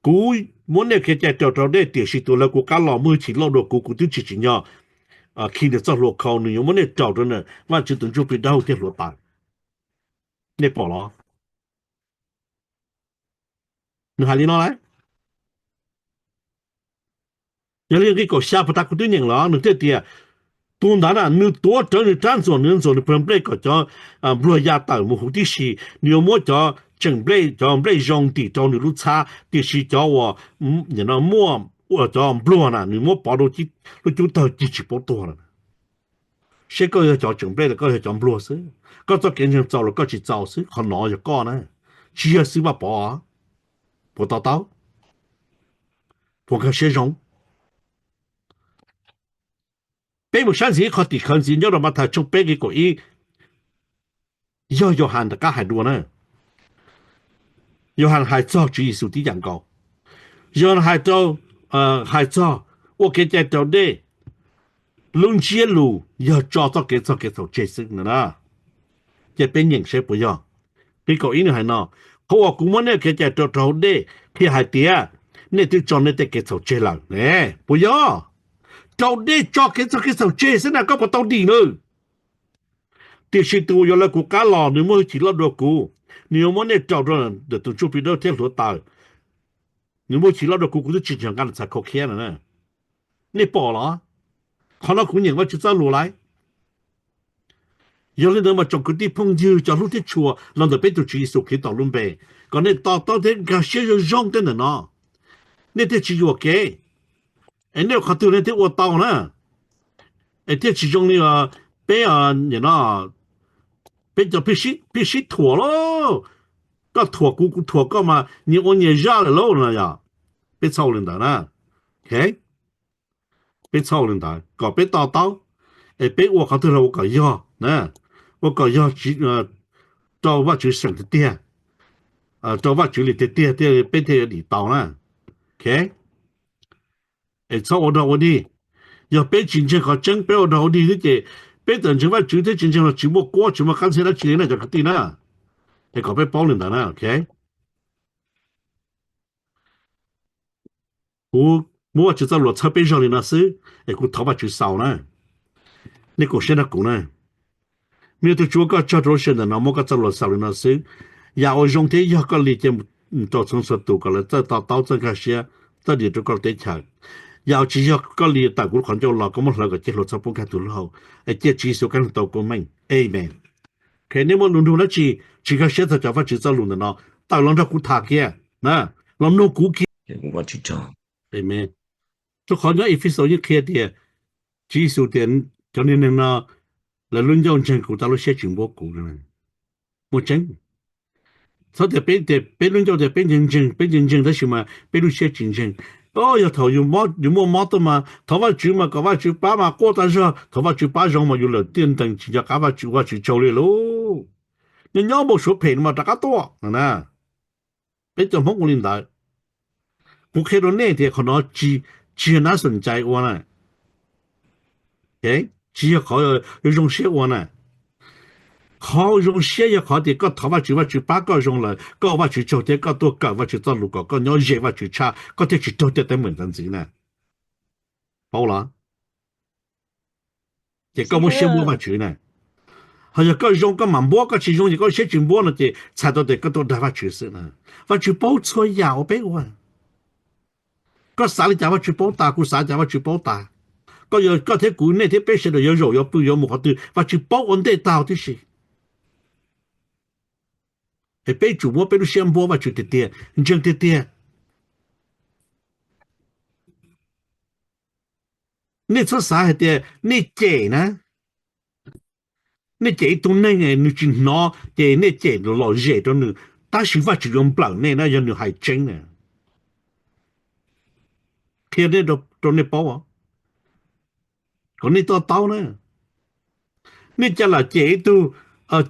kuv muab nej kev cai raus rau dej, tiam sis tus lawv kuv qab los muaj hwj chim loj dua kuv, kuv twb tsis tsim nyog khi nws txoj hlua khau, nws yuav muab nej raus rau ntawm Vajtswv tus Ntsuj Plig Dawb Huv thiab hluav taws. Nej pom los? Nws hais li no lawm. Yog li nqe kaum xya puag ta kuv twb nyeem los, nws thiaj tias, tus ntawd na nws tuav rawv nws rab ntxuam, nws ntxuam nws plawg nplej kom cov npluag ya tawm mus huv tib si, nws yuav muab cov tseem nplej, cov nplej zoo ntim rau nws lub txhab, tiam sis cov uas muaj, cov npluag na nws muab pov rau lub cub tawg cig tsis paub tuag lawm. Seb koj yog cov tseem nplej los koj yog cov npluag xwb, koj txoj kev ntseeg txaus los koj tsis txaus xwb, qhov no yog koj na, tsis yog Xib Vaj Pov. Puas to taub? Puas nkag siab zoo? Peb mus saib ntxiv ib qho tim khawv ntxiv nyob rau Mathais tshooj peb nqe kaum ib, yog Yauhas rov qab hais dua na. Yauhas hais txog Tswv Yexus tib yam nkaus. Yauhas hais rau, hais txog ua kev cai raus dej, lub ntsiab lus yog tso txoj kev txog kev txhaum tseg xwb na. Ces peb nyeem seb puas yog. Nqe kaum ib nws hais no, qhov uas kuv muab nej kev cai raus rau hauv dej qhia hais tias nej twb tso nej tej kev txhaum tseg lawm ne. Puas yog? Raus dej tso kev txog kev txhaum tseg xwb na, koj puas tau dim nws? Tiam sis tus uas yuav lawv kuv qab los nws muaj hwj chim loj dua kuv, nws yuav muab nej raus rau ntawm tus Ntsuj Plig Dawb thiab hluav taws. Nws muaj hwj chim loj dua kuv, kuv twb tsis tsim nyog nqa nws txhais khau khiab no na. Nej pom los? Qhov no kuv nyeem Vajtswv txoj lus lawm. Yog li ntawd mas tsoom kwv tij phooj ywg cov hlub thiab tshua los ntawm peb tus Tswv Yexus Khetos lub npe, kom nej to taub thiab nkag siab zoo zoo tej ntawm no, nej thiaj tsis yuam kev. Es nej ua qhov twg nej thiaj ua tau na? Es thiaj tsis zoo li peb, no, peb cov pheej sib thuam lauj, koj thuam kuv kuv thuam koj mas nyias ua nyias zaj lawm lauj no yom. Peb txhob ua li ntawd na. Peb txhob ua li ntawd, kom peb to taub, es peb ua qhov twg los ua kom yog na, ua kom yog rau Vajtswv seem tiag tiag, rau Vajtswv li tiag tiag thiaj peb thiaj yuav dim tau na. Es txhob ua dog ua dig. Yog peb tsis ntseeg qhov tseeb, peb ua dog ua dig xwb ces peb txawm ntseeg Vajtswv thiab tsis ntseeg los tsis muaj kuab tsis muaj qab ntxhiab dab tsi li na cov kwv tij na. Es kom peb paub li ntawd na. Kuv muab Vajtswv txoj lus txhawb peb zog li no xwb, es kuv thov Vajtswv xaus na. Nej koom siab nrog kuv na. Muaj tus Tswv ua koj tsaug rau lub sij hawm ntawm no muab koj txoj lus xaus li no xwb. Yam uas zoo thiab yog koj li cia rau txhua txhua tus kom lawv txawj to taub txawj nkag siab. txoj diam rau koj teb chaws. Yam tsis yog koj li tawm kuv lub qhov ncauj los, koj muab hlawv kom ciaj hluas txhob pub nkag tus laug hauv, es cia Tswv Yexus kab lig tau koj meej. Amen. Ok, nej muaj lus nug dab tsi, tsis nkag siab txog cov Vajtswv txoj lus ntawm no, tawm los nrog kuv tham kiag, los nug kuv kiag. Amen. Rau qhov nyob Efexus yeej qhia tias, Tswv Yexus tias cov niag neeg no lawv lub ncauj ntseeg kuv tab lub siab tsis npuab kuv. Muaj tseeb. Txhob tias peb, tias peb lub ncauj tias peb ntseeg ntseeg, peb ntseeg ntseeg tab sis mas peb lub siab tsis ntseeg. O, yog thaum yus muaj mob tuaj mas thov Vajtswv mas kom Vajtswv pab mas quaj tas zog, thov Vajtswv pab zoo mas yus lawm tiaj ntees tsis nco qab Vajtswv, Vajtswv tsaug li lauj. Nyob nyob npau suav phem no mas rov qab tuaj no na. Peb cov Hmoob ua li ntawd. Kuv qhia rau nej tias qhov no tsis, tsis yog nab xoom cai ua na. Tsis yog qhov yuav zoo siab ua na. Qhov zoo siab yog qhov tias koj thov Vajtswv, Vajtswv pab koj zoo lawm, koj ua Vajtswv tsaug thiab koj tuaj kawm Vajtswv txoj lus kom koj nyob ze Vajtswv tshaj, koj thiaj tsis raug tej teeb meem ntawd ntxiv na. Paub los? Ces koj muab siab npuab Vajtswv na. Ho yog koj zoo koj mam npuab, koj tsis zoo ces koj siab tsis npuab no ces txhais tau tias koj tuaj dag Vajtswv xwb na. Vajtswv paub txhua yam uas peb ua. Koj xav li cas Vajtswv paub tas, kuv xav li cas Vajtswv paub tas. Koj, koj thiab kuv, nej thiab peb sawv daws yuav zaum yuav pw yuav mus qhov twg Vajtswv paub ua ntej tag huv tib si. Es peb tsum muab peb lub siab npuab Vajtswv tiag tiag, ntseeg tiag tiag. Nej txhob xav hais tias nej cem na, nej cem ib tug neeg nws tsis hnov ces nej cem lom zem rau nws, tab sis Vajtswv yuav nplawm nej na yog nws hais tseeb na. Qhia rau nej paub kom nej to taub na. Nej coj los cem ib tug,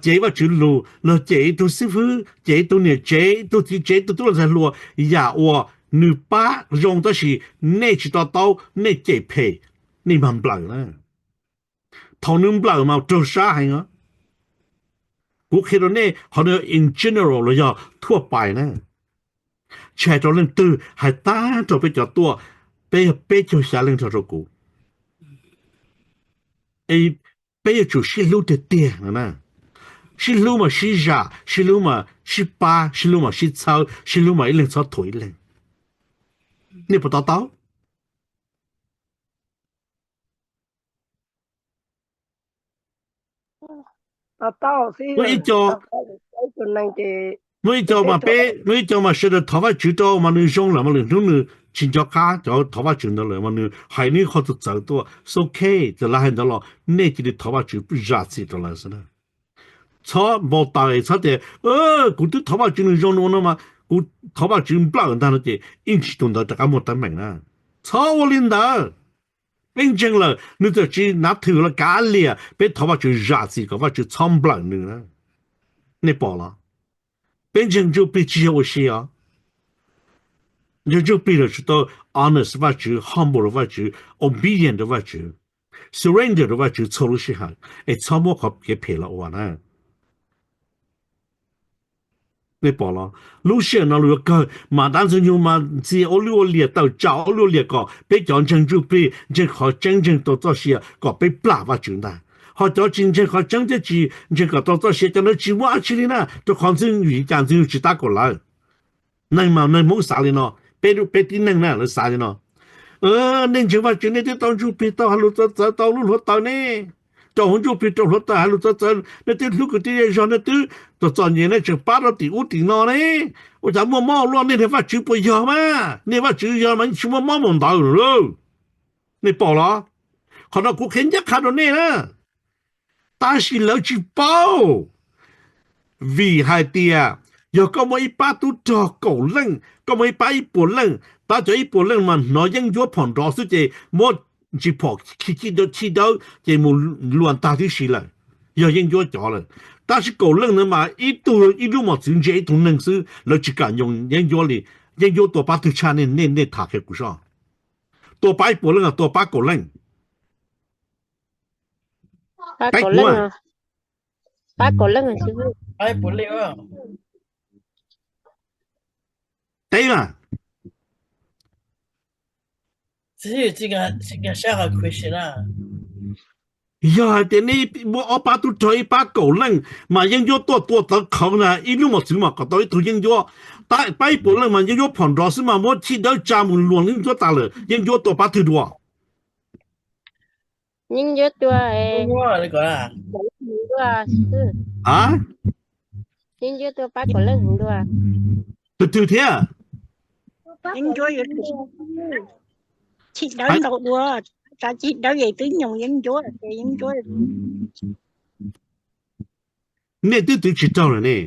cem Vajtswv lus, los cem ib tug xib fwb, cem ib tug niam tsev, ib tug txiv tsev, ib tug tub ntxhais hluas, yam uas nws pab zoo tab sis nej tsis to taub, nej cem phem, nej mag nplawm na. Thaum nws nplawm mas raug sab heev os. Kuv qhia rau nej qhov no in general los yog thuaj pais na. Tsis hais rau leej twg, hais tag rau peb cov tuaj, peb yog peb caug xya leej nrog rau kuv. Peb yuav tsum sib hlub tiag tiag no na. Sib hlub mas sib zam, sib hlub mas sib pab, sib hlub mas sib txhawb, sib hlub mas ib leeg txhob thuam ib leeg. Nej puas to taub? Muaj ib co, muaj ib co mas peb, muaj ib co mas sawv daws thov Vajtswv rau mas nws zoo lawm mas lwm hnub nws tsis nco qab cov thov Vajtswv ntawd lawm mas nws hais nws qhov txawv txawv tuaj, it's ok, txawm lawv hais ntawd los nej cia li thov Vajtswv zam txim rau lawv xwb na. Txhob npau taws, txhob tias kuv twb thov Vajtswv nws zoo no no mas kuv thov Vajtswv nplawm ntag no ces ib ntsis tus ntawd rov qab muaj teeb meem na. Txhob ua li ntawd. Peb ntseeg lawm nws txawm tsis nav thwm los kav liam, peb thov Vajtswv zam txim kom Vajtswv txhob nplawm nws na. Nej pom los? Peb ntseeg ntsuj plig tsis yog ua si os. Ntseeg ntsuj plig lawm tsis tau honest Vajtswv, humble rau Vajtswv, obedient rau Vajtswv, surrender rau Vajtswv txhua lub sij hawm, es txhob muab qhov kev phem los ua na. Nej pom los? Lub sij hawm no luag yuav kawg mas dab ntxwg nyoog mas ntxias ua lwj ua liam, tawm tsam ua lwj ua liam kom peb cov ntseeg ntsuj plig, ntseeg qhov tseeb, ntseeg tau txoj sia kom peb plam Vajtswv ntag. Ho cov tsis ntseeg qhov tseeb thiab tsis ntseeg kom tau txoj sia, cov ntawd tsis muaj dab tsi li na, rau qhov ntxwg nyoog vim li cas ntxwg nyoog tsis tab kaum lawv. Neeg mas neeg Hmoob xav li no, peb, peb tib neeg na lawv xav li no. Nej ntseeg Vajtswv nej twb tau ntsuj plig, tau hais lus txawv txawv, tau lub hluav taws ne, rau hauv ntsuj plig rau hluav taws hais lus txawv txawv, nej twb hlub kwv tij zej zog, nej twb txom txom nyem nej tseem pab rau tim ub tim no ne. Ua cas muaj mob luaj, nej niag Vajtswv puas yog mas? Nej Vajtswv yog mas tsis muaj mob mus ntawd lawm. Nej pom los? Qhov no kuv qhia ncaj qha rau nej na. Tab sis lawv tsis paub, vim hais tias yog koj muaj ib pab tub rog kaum leej, koj muaj ib pab ib puas leej, tab cov ib puas leej mas hnov yeeb ncuab phom nrov xwb ces muab ntsis phom khi dawb ces mus luas ntag tib si lawm, yog yeeb ncuab cov lawm. Tab sis kaum leej ntawd mas ib tug ib lub mos txwv ntsia ib tug neeg xwb, lawv tsis kam nyoos yeeb ncuab li. Yeeb ncuab tua pab twg tshaj, nej, nej tham qhia kuv soj. Tua pab ib puas leej los tua pab kaum leej? Pab kaum leej. Teb mas, yog hais tias nej muaj ob pab tub rog ib pab kaum leej mas yeeb ncuab tuaj tua tawv qhawv ntag, ib lub mos txwv mas kom tau ib tug yeeb ncuab. Pab ib puas leej mas yeeb ncuab phom nrov xwb mas muab chij dawb tsa mus luag yeeb ncuab tas lawm, yeeb ncuab tua pab twg dua? Yeeb ncuab tua, a, yeeb ncuab tua pab kaum leej heev dua. Twg twg thiab? Yeeb ncuab yuav chij dawb ntau dua, tsa chij dawb es twb nyoos yeeb ncuab ces yeeb ncuab. Nej twb twv tsis raug lawm ne.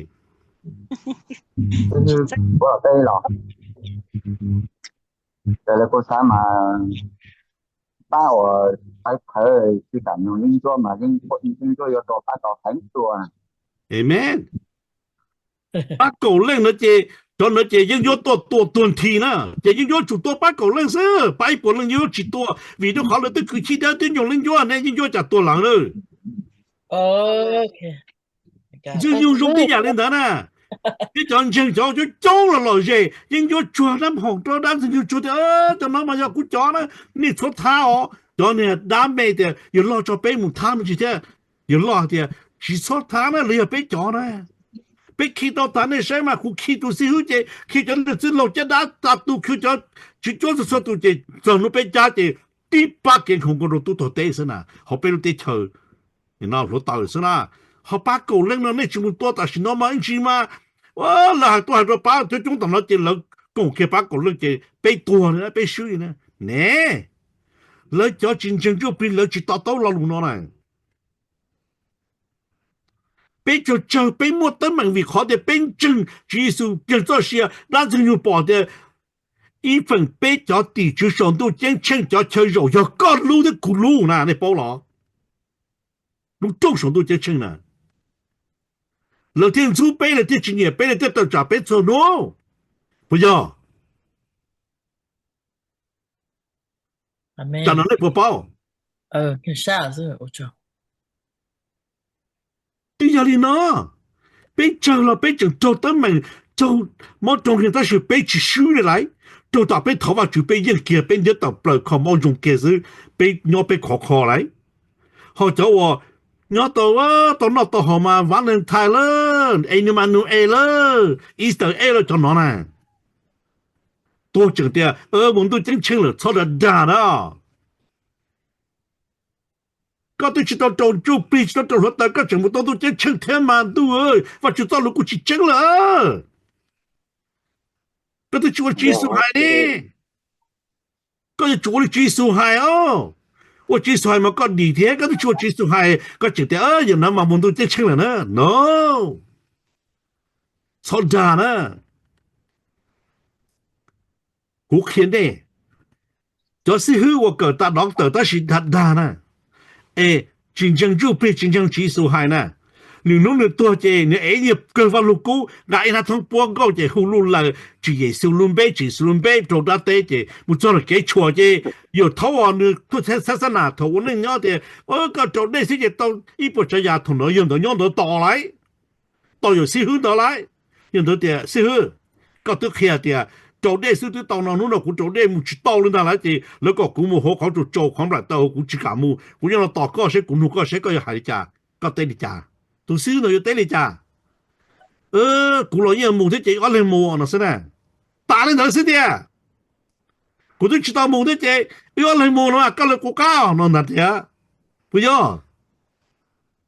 Ua tej los, raws li kuv xav mas pab uas pab khawv tsis kam nyoos yeeb ncuab mas yeeb ncuab yuav rau pab tau heev dua. Amen. Pab kaum leej no ces, cov no ces yeeb ncuab tuaj tua tuag nthi na, ces yeeb ncuab tsuas tua pab kaum leej xwb, pab ib puas leej yeeb ncuab tsis tua, vim rau qhov lawv twb kwv chij dawb twb nyoos yeeb ncuab ne, yeeb ncuab cas tua lawv lawm. Ntxwg Nyoog zoo tib yam li ntawd na. Thiab cov ntseeg cov coob coob los lom zem, yeeb ncuab tsuag dab hoom rau dab Ntxwg Nyoog tsuag tias, cov no mas yog kuv cov na, nej txhob thab os. Cov niag dab me tias yawg loj tso peb mus thab me ntsis thiab. Yawg loj tias tsis txhob thab na, lawv yog peb cov na. Peb khi tau tas nej saib mas, kuv khi tus xib hwb ces khi cov niag txwj laug caj dab tas tus, khi cov tswv cuab txhua txhua tus ces txog hnub peb cab ces tib pab kev nkhaus nkaus rau tub tuag teb xwb na, hauv peb lub teb chaws no hluav taws xwb na. Ho pab kaum leej no nej tsis mus tua tam sim no mas ib ntsis mas, lawv hais tuaj hais rau pab coob coob tam no ces lawv koom kiag pab kaum leej ces peb tuag li na, peb swb li na. Ne, lawv cov tsis ntseeg ntsuj plig lawv tsis to taub lo lus no na. Peb tsawg tsawg peb muaj teeb meem vim qhov tias peb ntseeg Tswv Yexus, ntseeg txoj sia, dab Ntxwg Nyoog pom tias ib feem peb cov tim tswv saum ntuj ceeb tsheej cov chaw zaum yog koj lub thiab kuv lub na, nej paub los? Lub rooj saum ntuj ceeb tsheej na, lawv thiaj ntxub peb, lawv thiaj tsis nyiam peb, lawv thiaj tawm tsam peb txhua hnub. Puas yog? Tam no nej puas paub? Twb yog li no, peb tsawg los peb tseem raug teeb meem, raug mob raug nkeeg tab sis peb tsis swb li lawm. Raug tom peb thov Vajtswv peb yeej kiag, peb ntiab tawm plaws kho mob zoo kiag xwb, peb nyob peb khov kho lawm. Ho cov uas nyob tau, tau noj tau haus mas Valentine lawm, Emmanuel lawm, Easter egg lawm, cov no na, tuag tseem tias mus ntuj ceeb tsheej lawm, txhob dag dag na. Koj twb tsis tau raug ntsuj plig, tsis tau raug hluav taws, koj tseem mus tau ntuj ceeb tsheej thiab mas ntuj, Vajtswv txoj lus kuj tsis tseeb lawm. Koj twb tsis ua li Tswv Yexus hais ne. Koj yuav tsum ua li Tswv Yexus hais os. Ua Tswv Yexus hais mas koj dim thiab, koj twb tsis ua Tswv Yexus hais koj tseem tias yam no mas mus ntuj ceeb tsheej lawm na. No, txhob dag na. Kuv qhia nej, cov xib hwb uas kawm tas doctor tab sis dag dag na, es tsis ntseeg ntsuj plig, tsis ntseeg Tswv Yexus hais na, nws hnub nws tuag ces nws ev nyiaj kawg vaj lug kub, nqa ib hnab thoob puab nkauj ces hu lub laws Tswv Yexus lub npe, Tswv Yexus lub npe rau dab teb ces mus txog lawm kev tshuam ces yawm thaub uas nws tuaj txhab xab nas thaum ua neej nyob tias koj raus dej xwb ces tau ib puas tsav yam, thaum ntawd yawg ntawd nyob ntawd tos lawm, tos yawm xib hwb ntawd lawm. Yawg ntawd tias xib hwb, koj twb qhia tias raus dej xwb twb tau no, hnub no kuv raus dej mus tsis tau li ntag lawm ces lawv kom kuv mus hauv qhov tsaus tsaus qhov nplaim taw hauv, kuv tsis kam mus, kuv nyob no tos koj seb kuv nug koj seb koj yuav hais li cas, koj teb li cas? Tus xib hwb ntawd yuav teb li cas? Kuv los yeej mus thiab ces wb ob leeg mus no xwb na. Tas li ntawd xwb tiag. Kuv twb tsis tau mus thiab ces wb ob leeg mus no mas koj lawv kuv qab no ntag tiag. Puas yog?